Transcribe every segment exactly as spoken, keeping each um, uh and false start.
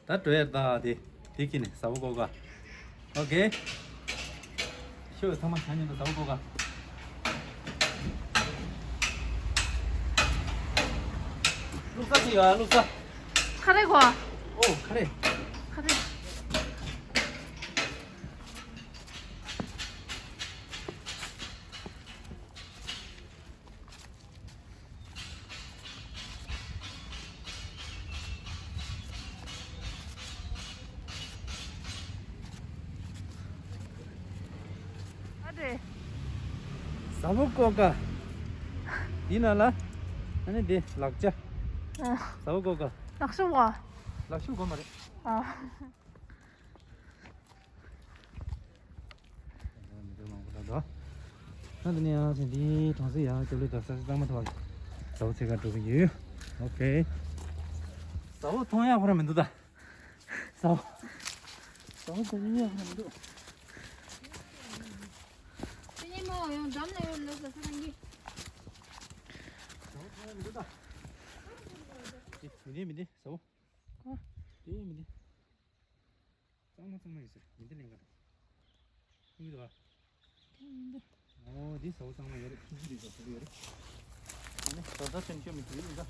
ད་འགྲོ་ཡར་ད་དེ། དེ་ཁྱེར་ནས་ཟ་བོ་ཀོ་ཀ། ཨོ་ཀེ། ཤོག་ཚང་མ་ཆ་མཉམ་དུ་ཟ་བོ་ཀོ་ཀ། བླུག་ས་ཅི་ཡོད་ཨ། བླུག་ས། ཁ་རེ་གོ། ཨོ་ཁ་རེ། ཁ་རེ། ཨ་རེ། ཟ་བོ་ཀོ་ཀ། འདི་ན་ལ། ཨ་ནི་འདི་ལག་ཆ། ཨ། ཟ་བོ་ཀོ་ཀ། ལག་ཤུབས་བ། ལག་ཤུབས་དགོས་མ་རེད། ཨ། ད་འདི་ནས་ཡང་ཚེ་འདིའི་གྲོང་གསེབ་ཡང་སྐྱོབ་ལས་དང་ས་ཆ་གཙང་མ་ཐོག་ཟ་བོ་ཚེ་ག་འགྲོ་གི་ཡོད། ཨོ་ཀེ། ཟ་བོ་མཐོང་ཡག་ཁོ་རང་མི་འདུག་ད། ཟ་བོ། ཟ་བོ་མཐོང་ཡག་ཁོ་རང་མི་འདུག་དེ་ནས་མོ་ཡང་འགྲམ་ལ་ཡོད་ལོ་ཟ་ས་རང་གི། ཟ་བོ་མཐོང་ཡག་མི་འདུག་ད། མི་འདི་མི་འདི་ཟ་བོ། ཨ། དེ་མི་འདི། གཙང་མ་གཙང་མ་ཡོད་ཟེར་མི་འདི་ལེན་ག་དང་། ཁུག་གི་འདུག་ག། ཁུག་གི་འདུག་ཨོ་འདི་ཟ་བོ་གཙང་མ་ཡོད་རེད། ཁུག་གི་རེད་ཟེར་ཟེར་གི་ཡོད་རེད། ཨ་ནི་ཟ་ཟ་ཆེན་ཆེ་མི་ཁུག་གི་འདུག་ག།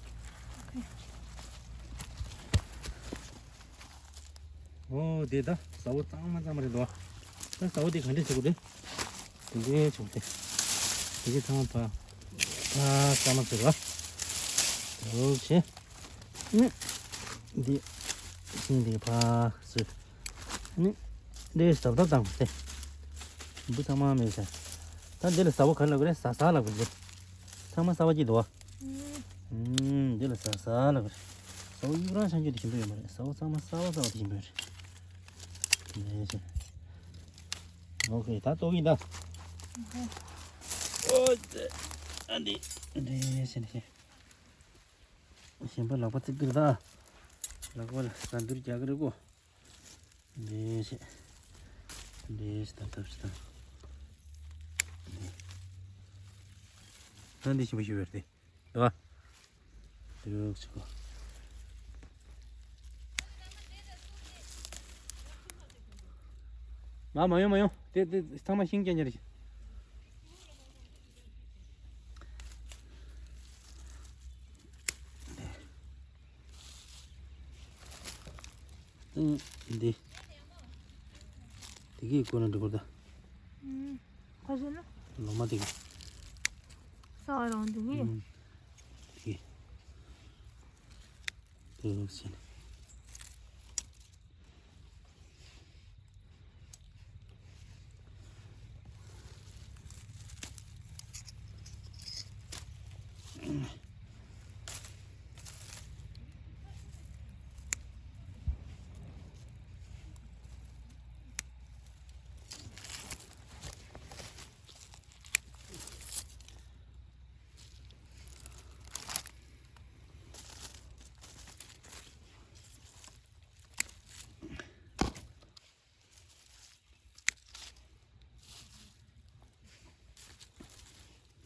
ཨོ་དེ་ད་ཟ་བོ་གཙང་མ་གཙང་མ་རེད་འདུག་ག། ད་ཟ་བོ་དེ་ག་འདྲས་བྱེད་དགོས་རེད། དེ་འདྲས་བྱུང་སྟེ། དེ་གི་ཚང་མ་ཕ། ཕ་གཙང་མ་བྱེད་དགོས། ཨོ་ཆེ། ནི། འདི། ཤིང་འདི་ཕར་བཟོས། ནི། འདི་ཟབ་ཟབ་བཏང་སྟེ། འབུ་ཚང་མ་མེད་ཟེར། ད་འདི་ལ་ཟ་བོ་ག་རེ་ལབ་ཀྱི་རེད། ཟ་ཟ་ལབ་ཀྱི་རེད། ཚང་མ་གསར་པ་གཅིག་འདུག་བ། ཨུམ། འདི་ལ་ཟ་ཟ་ལབ་ཀྱི་རེད། ཟ་བོ་གཡུག་རང་ཆང་རྒྱུ་དེ་ཞིམ་པོ་ཡོད་མ་རེད། ཟ་བོ་ཚང་མ་གསར་པ་གསར་པ་དེ་ཞིམ་པོ་ཡོད་རེད། ནས་ཟེར། ཨོ་ཁེ། ད་ལྟོགས་ཀྱི་ད། ཨོ་ཙེ། ཨ་འདི། འདི་ཟེར་ནས་ཟེར། གཞན་པ་ལག་པ་བརྩེགས་ཀྱི་རེད་ད། ལག་པ་ལ་ཟ་འབུར་རྒྱག་གི་རེད་གོ། འདྲེས་བྱེད། འདྲེས་བྱེད་ད་ཐབས་ཤིག་དང་། ད་འདི་ཞིམ་པོ་ཞིག་ཡོད་རེད་དེ། འདུག་ག། འདུག་ཅིག་གོ། མ་མ་ཡོང་མ་ཡོང་། དེ་དེ་ཚང་མ་ཤིང་རྐྱང་རྐྱང་རེད། ཨང་། འདི། དེ་གའི་སྐོར་ལ་འགྲོ་དགོས་ད། ཨང་། ཁ་ཤས་ན། ལོ་མ་དེ་གའི། ས་བ་རང་འདུག་གི། ཨང་། དེ་གའི། དེ་གའི་ཟེར་ནས།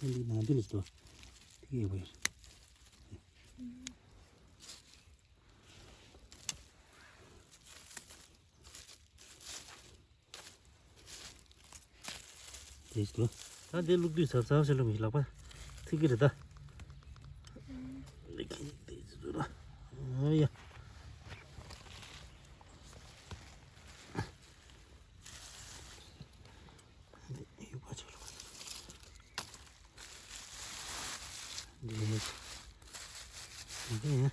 ཨ་ནི་ནང་དུ་ལ་སྟོ། དེ་གའི་བར། དེ་ཞིག་ལ། ད་དེ་བླུག་དུས་ཟབ་ཟབ་ཞིག་བླུག་མི་ལག་པ་ཚིག་གི་རེད་ད། ལེགས་ཀྱི་དེ་ཞིག་ལ། ཨ་ཡ། འདི་ཡུག་པ་ཆགས་ལ། འདི་འདི་ཡིན།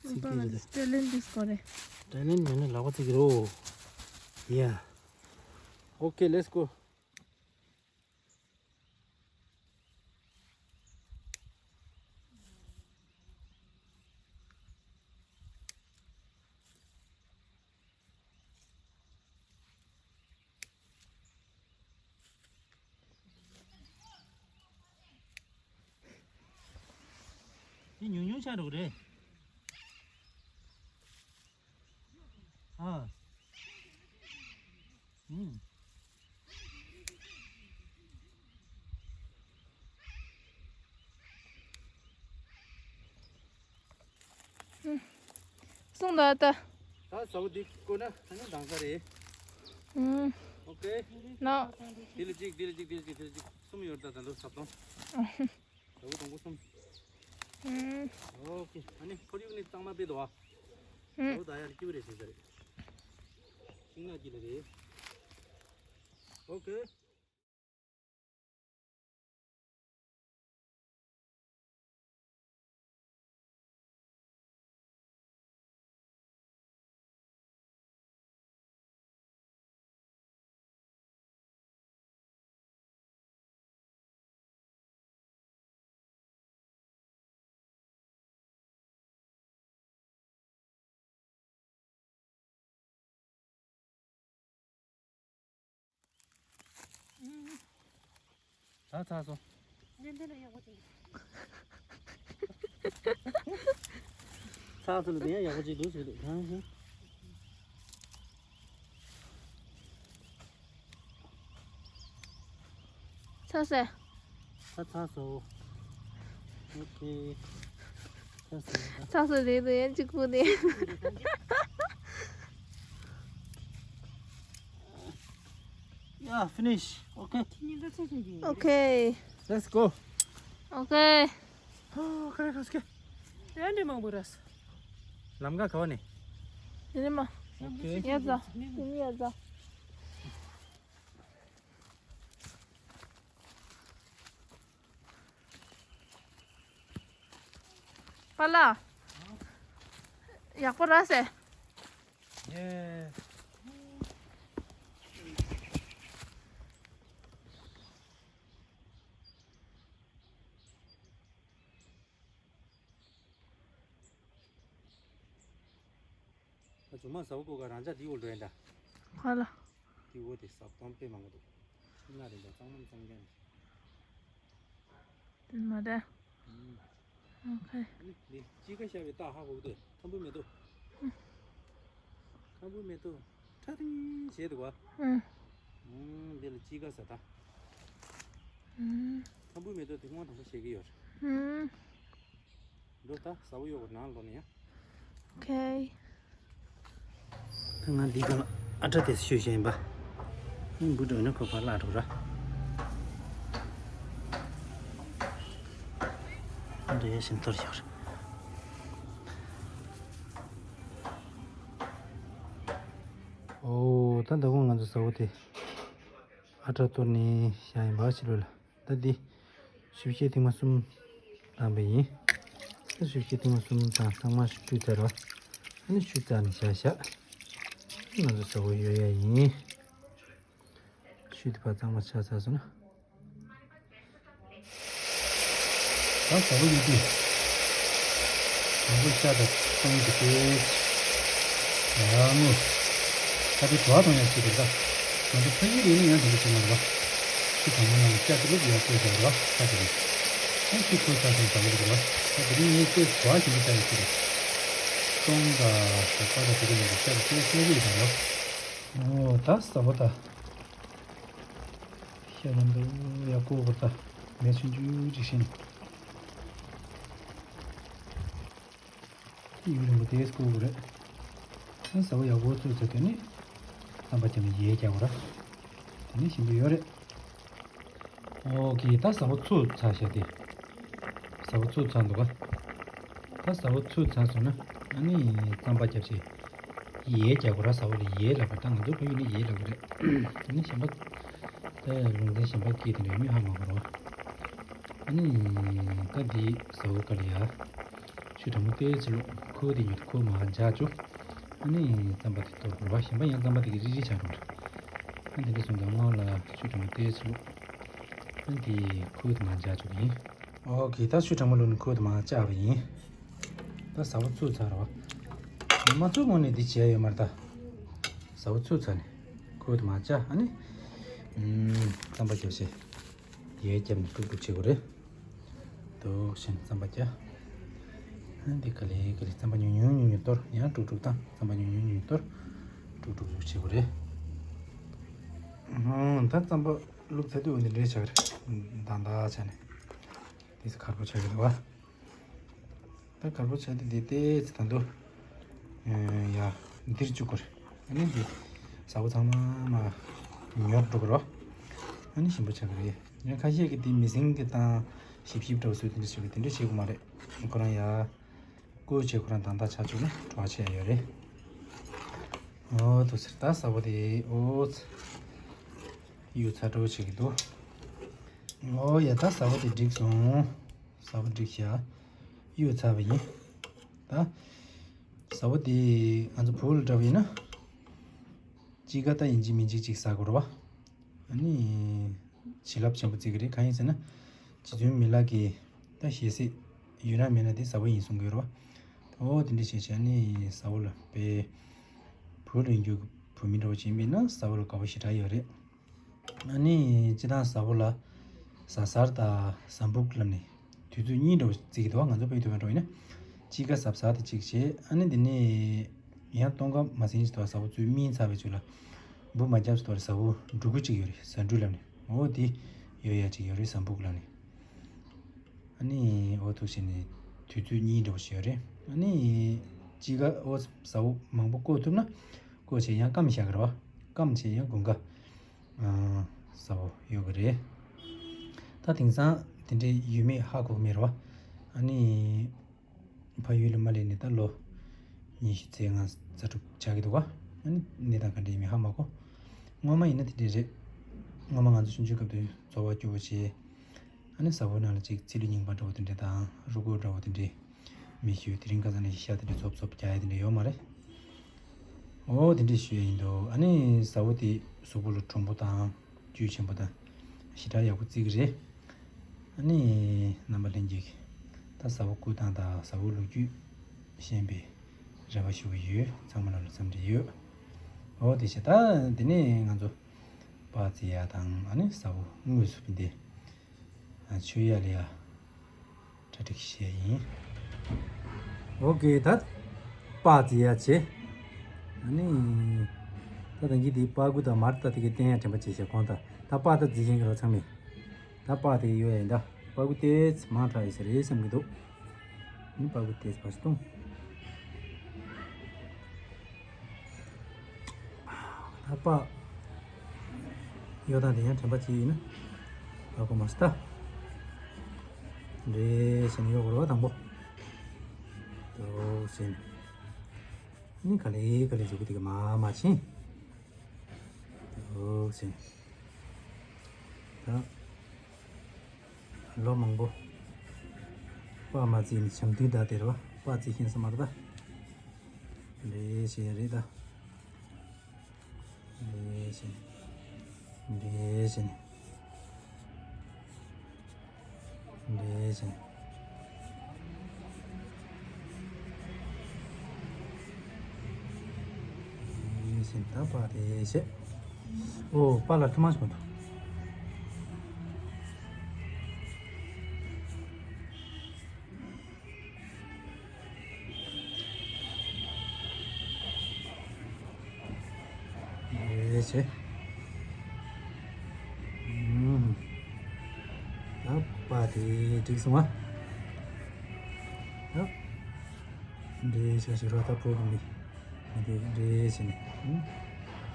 ཚིག་གི་རེད། ཊེ་ལེན་ཊི་དེ་སྐོར་རེད། ཊེ་ལེན་ཊི་མེད་ན་ལག་པ་ཚིག་གི་རོ། Yeah. Okay, let's go. དེ་ཉུང་ཉུང་ཆགས་འགྲོ་གི་རེད། ཨ། ཨུམ། གསུངས་ད་ད། ད་ཟ་བོ་འདི་བསྐོལ་ན་ད་ནི་འདང་ས་རེད། ཨུམ། ཨོ་ཀེ། ན། འདི་ལ་གཅིག་འདི་ལ་གཅིག་འདི་ལ་གཅིག་འདི་ལ་གཅིག་གསུམ་ཡོད་ད། ད་ལོ་ཟབ་གཏོང་། ཟ་བོ་དང་པོ་གསུམ། ཨུམ། ཨོ་ཀེ། ཨ་ནི་ཁོར་ཡུག་ནི་གཙང་མ་དཔེ་འདུག་ཨ། ཨུམ། ཟ་བོ་ད་ཡར་སྐྱིད་པོ་རེད་ཟེར་ས་རེད། ཤིང་ནགས་དཀྱིལ་ལ་རེད། ཨོ་ཀེ། ད་ཚར་སོང་། ནན་ཏན་ལ་ཡག་པོ་བྱེད། ཚར་སོང་ལ་དེ་ཡང་ཡག་པོ་བྱེད་འདུག་ཟེར་འདུག་གང་ཞིག་ཚར་སོང་། ད་ཚར་སོང་། ཨོ་ཁེ། ཚར་སོང་། ཚར་སོང་། རེད་འདུག་ཡང་གཅིག་པུ་ནས། Yeah, finish. Okay. Okay. Let's go. Okay. Oh, correct, let's go. དེ་འདྲ་མང་པོ་རེད། ལམ་ཁ་ག་བ་ནས། དེ་ནས་མ། Okay. ཡ་ཛ། དེ་ནས་ཡ་ཛ། པཱ་ལགས། ཡག་པོ་རེད་ཟེར། ཡེ། ད་ཇོ་མོ་ཟ་བོ་ཀོ་ག་རང་ཅག་འདི་འོ་འགྲོ་ཡིན་ད། ཧ་ལ། འདི་འོ་དེ་ཟབ་གཏོང་དཔེ་མང་པོ་འདུག་ཤིང་ནགས་རེད་འདྲ། གཙང་མ་གཙང་རྐྱང་རེད། དེ་མ་རེད། ཨུམ། ཨོ་ཁེ། ཨ་ནི་འདི་དཔྱིད་ཀ་ཤར་བའི་རྟགས་ཧ་གོ་གི་འདུག་ཁམ་བུའི་མེ་ཏོག་ཁམ་བུའི་མེ་ཏོག་ཁྲ་ཐིང་བྱས་འདུག་བ། ཨུམ། ཨུམ། འདི་ལ་དཔྱིད་ཀ་ཟེར་ད། ཨུམ། ཁམ་བུའི་མེ་ཏོག་དེ་སྔོན་དང་པོ་བཞད་ཀྱི་ཡོད་རེད། ཨུམ། འགྲོ་ད། ཟ་བོ་གཡོག་པོ་ནང་ལོག་ནས་ཡ། ཨོ་ཁེ། ད་ང་འདི་ག་ལ་ཨ་ཏྲ་དེ་ཤོད་བཞིན་ཡིན་པ། ཨ་འབུ་འགྲོ་ན་ཁོ་པ་བརླག་འགྲོ་ར། ཨ་འདྲ་ཡ་ཞིམ་ཐོར་ཤོར། ཨོ་ད་ད་གུང་ང་ཚོ་ཟ་བོ་དེ་ཨ་ཏྲ་གཏོར་ནས་བཞག་ཡིན་པ་ཕྱི་ལོགས་ལ། ད་འདི་ཞིབ་བཤེར་ཐེངས་མ་གསུམ་བཏང་པ་ཡིན། ད་ཞིབ་བཤེར་ཐེངས་མ་གསུམ་བཏང་། ཚང་མ་བཀྲུས་ཚར་རོ། ཨ་ནི་ཆུ་བཙགས་ནས་བཞག་བཞག་ང་ཚོ་ཟ་བོ་གཡོག་ཡ་ཡིན། ཆུ་དེ་ཕར་གཙང་མ་ཆགས་ཚར་སོང་ན། ད་ཟ་བོ་གཡོག་དུས། དང་པོ་ཤ་དང་སྤང་གི་ཏེ། ཡ་ངོ་། ད་དེ་བྲོ་བ་གཏོང་ཡ་ཞིག་རེད་ད། ང་ཚོ་ཕ་གི་ཡིན་ན་ཡང་དེ་འདྲ་ཞིག་མ་རེད་པ། ཁྱི་དང་པོ་ནང་ལ་ཤ་དེ་ལུག་ཡར་བཀོལ་བཞག་རེད་པ། ཤ་དེ་རེད། ཨ་ཁྱི་ཁོལ་ཚར་སོང་ཟ་བོ་རེད་པ། ད་དེ་རིང་ངས་དཔེ་བྲོ་བ་ཞིག་ལ་བྱ་ཡ་ཞིག་རེད། སྤང་དང་ཟ་ཁ་དང་དེ་ག་ནང་གི་ཤ་དེ་དཔེ་སྲོག་གི་ཡོད་རེད་པ། ཨོ་ད་ཟ་བོ་ད། ཤ་མཉམ་དུ་ཡར་བཀོལ་བར་ད་མེ་ཆུང་ཆུང་ཅིག་བཞིན། ཡུན་རིང་པོ་དེས་བཀོལ་དགོས་རེད། ཨ་ཟ་བོ་ཡག་པོ་བཙུགས་ཚར་དུས་ནི་རྩམ་པ་བརྒྱབ་ནས་ཡས་རྒྱག་དགོས་ར། དེ་ནི་ཞིམ་པོ་ཡོད་རེད། ཨོ་ཀེ། ད་ཟ་བོ་ཚུགས་ཚར་ཤག་དེ། ཟ་བོ་ཚུགས་ཚར་འདུག་ག་ད་ཟ་བོ་ཚུགས་ཚར་སོང་ན་ཨ་ནི་རྩམ་པ་བརྒྱབ་བྱས་ཡས་རྒྱག་དགོས་ར། ཟ་བོ་ལ་ཡས་ལབ་པ། ད་ང་ཚོ་བོད་ཡིག་ནས་ཡས་ལབ་ཀྱི་རེད། དེ་ནི་གཞན་པ། ད་ལུང་ཚན་གཞན་པ་སྐད་དེ་འདྲ་ཡོད་མེད་ཧ་མ་གོ་ར་བ། ཨ་ནི་ད་འདི་ཟ་བོ་ག་ལ་ཡ། ཆུ་གྲང་མོ་ཏོག་ཙམ་བླུགས། ཁུ་བ་དེ་ཉོ་དུས་ཁུ་བ་མར་འཇགས་བཅུག་ཨ་ནི་རྩམ་པ་དེ་གཏོར་དགོས་ར་བ། གཞན་པ་ཡང་རྩམ་པ་དེ་གི་རིལ་རིལ་ཆགས་འགྲོ་ར། ཨ་འདི་འདྲ་སོང་ཙང་སྔོན་ལ་ཆུ་གྲང་མོ་ཏོག་ཙམ་བླུགས། ཨ་འདི་ཁུ་བ་དེ་མར་འཇགས་བཅུག་གི་ཡིན། ཨོ་ཀེ། ད་ཆུ་གྲང་མོ་བླུགས་ནས་ཁུ་བ་དེ་མར་བཅག་པ་ཡིན། ད་ཟ་བོ་ཚུགས་ཚར་ར་བ། མ་ཚུགས་སྔོན་ནས་འདི་བྱས་ཡོད་མ་རེད་ད། ཟ་བོ་ཚུགས་ཚར་ནས་ཁུ་བ་དེ་མར་བཅག་ཨ་ནི། ཨུམ། རྩམ་པ་རྒྱབ་བྱས། ཡས་བརྒྱབ་ནས་དཀྲུག་དཀྲུག་བྱེད་དགོས་རེད། འདུག་བཞིན་རྩམ་པ་རྒྱག་ཨ་འདི་ག་ལེ་ག་ལེ་རྩམ་པ་ཉུང་ཉུང་ཉུང་ཉུང་གཏོར། ཡང་དཀྲུག་དཀྲུག་བཏང་། རྩམ་པ་ཉུང་ཉུང་ཉུང་ཉུང་གཏོར། དཀྲུག་དཀྲུག་བྱེད་དགོས་རེད། ཨང་། ད་རྩམ་པ་བླུགས་ཚར་དུས་འོ་འདི་འདྲས་ཆགས་ཀྱི་རེད། མདངས་མདངས་ཆགས་ནས། དེ་ཚོ་ཁར་པོ་ཆགས་ཀྱི་འདུག་བ། ད་དཀར་པོ་ཆགས་དེ་དེ་ཏེ་ཚེ་ད་དུ། ཡ། འདིར་བཅུག་གོ་རེད། ཨ་ནི་འདི། ཟྭ་བོ་ཚང་མ་མ། ཉོར་འགྲོ་གི་རོ། ཨ་ནི་ཞིམ་པོ་ཆགས་གི་རེད། ཡང་ཁ་ཤས་ཀྱི་དེ་མི་སྲིང་གི་དང་། ཞིབ་ཞིབ་འདྲ་བོ་བཟོས་དེ་འདྲ་བྱེད་གི་དེ་འདྲ་བྱེད་དགོས་མ་རེད། ཁོ་རང་ཡ། བསྐོལ་བྱས་ཁོ་རང་དང་ད་ཆ་བཅུག་ན་བྲོ་བ་ཆེ་ཡ་ཡོད་རེད། ཨོ་ཐུགས་ཟེར་ད་ཟྭ་བོ་དེ་ཨོ་ཚ། གཡུག་ཚ་འགྲོ་བྱེད་ཀྱི་འདུག་ཨོ་ཡ་ད་ཟྭ་བོ་དེ་འགྲིག་སོང་། ཟྭ་བོ་འགྲིག་ཤག་གཡུག་ཚར་བ་ཡིན། ད། ཟྭ་བོ་དེ་ང་ཚོ་བུ་ལ་འདྲ་བ་ཡིན་ན། དཔྱིད་ཀ་ད་ཡིན་གཅིག་མིན་གཅིག་ཅིག་ཟ་དགོས་རེད་བ། ཨ་ནི། བྱིན་རླབས་ཆེན་པོ་བརྩི་གི་རེད། གང་ཡིན་ཟེར་ན། རྗེ་བཙུན་མི་ལ་གིས་ད་ཞལ་གཟིགས་ཡོད་ན་མེད་ན་དེ་ཟྭ་བོ་ཡིན་གསུང་གི་ཡོད་རེད་བ། ཨོ་དེ་འདྲ་བྱས་བྱས་ཨ་ནི་ཟྭ་བོ་ལ་དཔེ། བུ་ལོན་རྒྱུ་བུ་མི་འདྲ་བོ་ཅིག་ཡིན་པས་ན་ཟྭ་བོ་ལ་དགའ་བོ་ཞེ་དྲག་ཡོད་རེད། ཨ་ནི་སྤྱིར་བཏང་ཟྭ་བོ་ལ་ཟྭ་གསར་དང་ཟྭ་འབུག་ལབ་ནས་དུས་ཚོད་གཉིས་འདྲ་བོ་བརྩི་གི་འདུག་ང་ཚོ་བོད་ཐུབ་པ་འདྲ་བོ་ཡིན་ན། དཔྱིད་ཀ་གཟབ་གཟབ་དེ་གཅིག་བྱས། ཨ་ནི་འདི་ནས་ཡང་སྟོན་ཁ་མ་ཟིན་ཅིག་འདུག་ཟྭ་བོ་ཚུར་སྨིན་ཚར་བའི་ཚུལ་ལ། འབུ་མ་བརྒྱབ་ཅིག་འདུག་ཟྭ་བོ་འབྲུ་གུ་གཅིག་ཡོད་རེད། ཟྭ་འབྲུ་ལབ་ནས་འོ་དེ་ཡོད་ཡ་གཅིག་ཡོད་རེད། ཟྭ་འབུག་ལབ་ནས། ཨ་ནི་འོ་ཐུག་བྱས་ནས་དུས་ཚོད་གཉིས་འདྲ་བོ་ཞིག་ཡོད་རེད། ཨ་ནི་དཔྱིད་ཀ་འོ་ཟྭ་བོ་མང་པོ་བསྐོལ་ཐུབ་ན་བསྐོལ་བྱས་ཡང་སྐམ་བཞག་གི་རེད་བ། སྐམ་བྱས་ཡང་དགུན་ཁ་ཨ་ཟྭ་བོ་ཡོད་གི་རེད། ད་དེང་སང་དེ་འདྲའི་ཡོད་མེད་ཧ་གོ་གི་མེད་རེད་བ། ཨ་ནི་ཕ་ཡུལ་ལ་མ་སླེབས་ནས་ད་ལོ་ཉི་ཤུ་རྩ་ལྔ་རྩ་དྲུག་ཆགས་ཀྱི་འདུག་ག་ཨ་ནི་གནས་སྟངས་ག་འདྲ་ཡིན་མིན་ཧ་མ་གོ། སྔོན་མ་ཡིན་ན་དེ་འདྲ་རེད། སྔོན་མ་ང་ཚོ་ཆུང་ཆུང་སྐབས་དུས་འཚོ་བ་སྐྱོ་བོ་བྱས། ཨ་ནི་ཟྭ་བོའི་ནང་ལ་ཅིག་ཚིལ་ལུ་རྙིང་པ་འདྲ་བོ་དེ་འདྲ་དང་རུས་ཁོག་འདྲ་བོ་དེ་འདྲ་མི་ཞུ། དེ་རིང་ཁ་སང་ནས་ཤ་དེ་འདྲ་ཚོབ་ཚོབ་རྒྱག་ཡ་དེ་འདྲ་ཡོད་མ་རེད། འོ་དེ་འདྲ་ཞུ་ཡ་ཡིན་འདུག་ཨ་ནི་ཟྭ་བོ་དེ་གཟུགས་པོ་ལ་གྲུང་པོ་དང་། རྒྱུས་ཆེན་པོ་དང་། ཞེ་དྲག་ཡག་པོ་བརྩི་གི་རེད། ཨ་ནི། རྣམ་པ་ལྷན་རྒྱས་ཀྱིས། ད་ཟྭ་བོ་བསྐུ་སྟངས་དང་ཟྭ་བོ་ལོ་རྒྱུས་ཤེས་པའི་རེ་བ་ཞུ་གི་ཡོད། ཚང་མ་ལ་ལ་འཚམས་འདྲི་ཡོད། འོ་དེ་བྱས་ད་འདི་ནས་ང་ཚོ་སྤགས་བཙལ་ཡ་དང་ཨ་ནི་ཟྭ་བོ་དངོས་སུ་འདི་མཆོད་ཡ་ལ་ཡ་གྲ་སྒྲིག་བྱས་ཡིན། ཨོ་ཀེ་ད་སྤགས་བཙལ་ཡ་བྱས། ཨ་ནི། ད་ད་གིན་དེ་སྤགས་ཀུ་དང་མར་ད་དེ་གའི་བསྟན་ཡ་དྲན་པ་བྱས་བྱས་གོང་ད་ད་སྤགས་ད་བཙལ་མཁན་གྱི་རོ་ཚང་མས། ད་སྤགས་དེ་ཡོད་ཡིན་ད། སྤགས་ཀུ་ཏེ་མང་དྲགས་ཡོད་ས་རེད་བསམ་གྱི་འདུག་ཨ་ནི་སྤགས་ཀུ་ཏེ་ཕར་སྟོང་། ད་སྤགས་ཡོད་དང་དེ་ཡང་དྲན་པ་བྱས་ཡིན་ན། སྤགས་ཀུ་མ་སྟ། འདྲེ་ཞིག་ཡོད་གོ་རོ་དང་པོ། དོ་ཞིག་ནི་ག་ལེ་ག་ལེ་བཟོ་གི་དེ་ག་མ་མ་ཕྱིན། དོ་ཞིག་ནི། ད། ལོ་མང་པོ། སྤགས་མ་བཙལ་ནས་བྱམས་དུས་ད་དེ་རེད་བ། སྤགས་བཙལ་ཤེས་ས་མ་རེད་ད། འདྲེ་ཞིག་རེད་ད། འདྲེ་ཞིག་ནི། འདྲེ་ཞིག་ནི། འདྲེ་ཞིག་ནི། འདྲེ་ཞིག་ནི་ད་སྤགས་དེ་ཞིག་ཨོ་སྤགས་ལ་ཐུར་མ་ཞིག་འདུག་རེད་ཆེ། ཨུམ། ད་སྤགས་དེ་འགྲིག་སོང་ཨ། ཡ། འདྲེ་ཆ་ཞིག་རོ་ད་ཕོ་གི་མི། མི་དེ་འདྲེ་ཆེ་ནི། ཨུམ།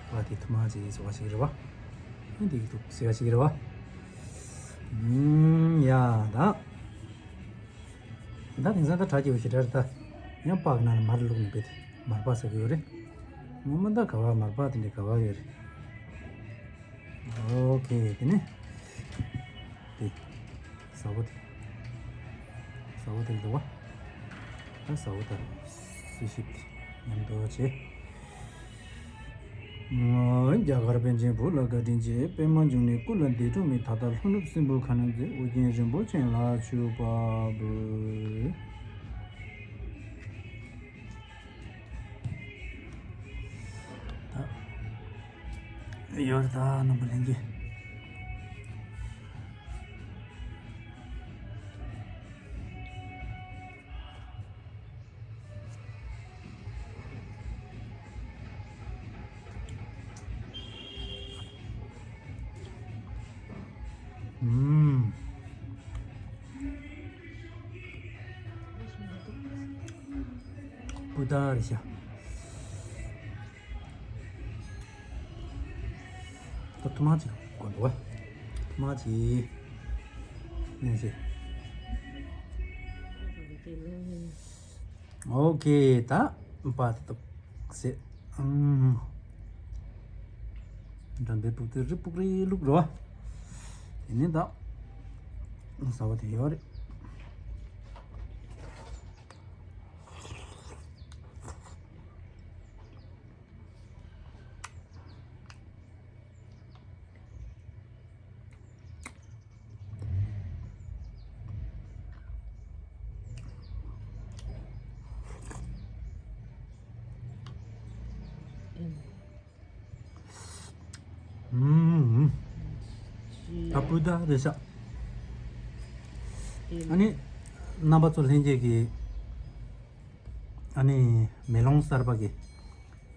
སྤགས་དེ་ཐུར་མ་ཅིག་བཟོ་བ་ཞིག་རེད་བ། ཨ་འདི་གི་འདུག་ཟེར་བ་ཞིག་རེད་བ། ཨུམ། ཡ་ད། ད་དེང་སང་ད་གྲ་རྒྱས་པ་ཞེ་དྲག་རེད་ད། ཡང་སྤགས་ཀྱི་ནང་ལ་མར་བླུགས་ནས་བེད་དེ་མར་སྤགས་ཟེར་གི་ཡོད་རེད། ངོ་མ་ད་ག་བ་མར་སྤགས་དེ་འདྲའི་ག་བ་ཡོད་རེད། ཨོ་ཁེ་དེ་ནས་དེ་ཟྭ་བོ་དེ་ཟྭ་བོ་དེ་འདུག་བ། ད་ཟྭ་བོ་ད་སུ་ཞིག་དེ་མཉམ་དུ་བྱེད། རྒྱ་གར་པཎ་ཆེན་བོད་ལ་བཀའ་དྲིན་ཆེ། པདྨ་འབྱུང་གནས་སྐུ་ལ་འདས་གྲོངས་མེད། ད་ལྟ་ལྷོ་ནུབ་སྲིན་པོ་ཁ་ན་མཛད། ཨོ་རྒྱན་རིན་པོ་ཆེ་ལ་མཆོད་པ་འབུལ། ད་ཡོད་རེད་ད་རྣམ་པ་ལྷན་རྒྱས། ཨུམ། ཀུ་ད་རེ་ཤ། ད་ཐུ་མ་ཅིག་གོ་འདུག་བ། ཐུ་མ་ཅིག་ནས་ཤེ། ཨོ་ཀེ། ད་པ་ཏི་ཏོག་ཟེ། ཨུམ། འགྲམ་པའི་སྦུག་དེ་རི་སྦུག་རི་ལུག་རོ། དེ་ནི་ད་ཟ་བ་དེ་ཡོད་རེད། ཨུམ། ཨ་སྤུས་དག་རེད་ཤག་ཨ་ནི་རྣམ་པ་ཚོ་ལྷན་རྒྱས་ཀྱིས་ཨ་ནི་མེ་ལོང་གསར་པ་གི་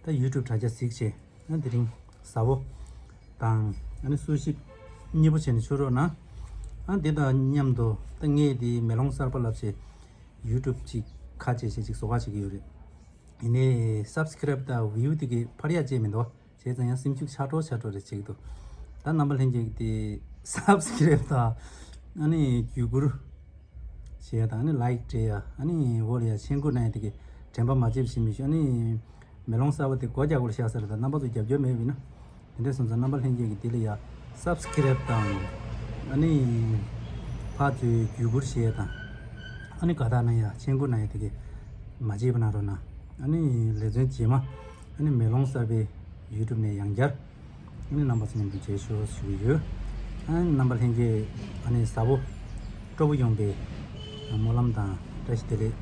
ད་ཡུ་ཊུབ་དྲ་རྒྱ་གཟིགས་བྱས། ཨ་དེ་རིང་ཟ་བོ་དང་ཨ་ནི་སུ་ཞིབ་མཉེས་པོ་བྱས་ནས་མཆོད་རོགས་གནང་། ཨ་དེ་དང་མཉམ་དུ་ད་ངས་དེ་མེ་ལོང་གསར་པ་ལབ་བྱས་ཡུ་ཊུབ་ཅིག་ཁ་བྱས་བྱས་ཅིག་བཟོ་ཁ་བྱེད་ཀྱི་ཡོད་རེད། ཡིན་ནའི་སབ་སི་ཀེ་རེབ་དང་བིའུ་དེ་གི་འཕར་ཡག་ཅིག་མི་འདུག་བྱས་ཙང་ཡང་སེམས་ཤུགས་ཆག་འགྲོ་ཆག་འགྲོ་རེད་བྱེད་ཀྱི་འདུག་ད་རྣམ་པ་ལྷན་རྒྱས་ཀྱི་དེ་སབ་སི་ཀེ་རེབ་དང་ཨ་ནི་བརྒྱུད་བསྐུར་བྱེད་ཡ་དང་ཨ་ནི་ལའིཀ་སྤྲད་ཡ་ཨ་ནི་འོ་ལ་ཡ་མཆན་འགོད་གནང་ཡ་དེ་གི་དྲན་པ་མ་བརྗེད་པ་བྱེད་མི་ཤོག་ཨ་ནི་མེ་ལོང་གསར་པ་དེ་སྒོ་རྒྱག་སྒོ་ལ་བཞག་ས་རེད། ད་རྣམ་པ་ཚོ་རྒྱབ་སྐྱོར་མེད་པ་ཡིན་ན། དེ་འདྲ་སོང་ཙང་རྣམ་པ་ལྷན་རྒྱས་ཀྱིས་དེ་ལ་ཡ་སབ་སི་ཀེ་རེབ་དང་ཨ་ནི་ཕར་ཚུར་བརྒྱུད་བསྐུར་བྱེད་ཡ་དང་ཨ་ནི་དགའ་རྟགས་གནང་ཡ་མཆན་འགོད་གནང་ཡ་དེ་གི་མ་བརྗེད་པ་གནང་རོགས་གནང་། ཨ་ནི་ལེ་ཚན་རྗེས་མ་ཨ་ནི་མེ་ལོང་གསར་པའི་ཡུ་ཊུབ་ནས་ཡང་བསྐྱར་ཨ་ནི་རྣམ་པ་ཚོ་མཉམ་དུ་མཇལ་ཤོག་ཞུ་གི་ཡོད། ཨ་ནི་རྣམ་པ་ལྷན་རྒྱས་ཨ་ནི་ཟ་བོ་སྤྲོ་པོ་ཡོང་པའི་སྨོན་ལམ་དང་བཀྲ་ཤིས་བདེ་ལེགས་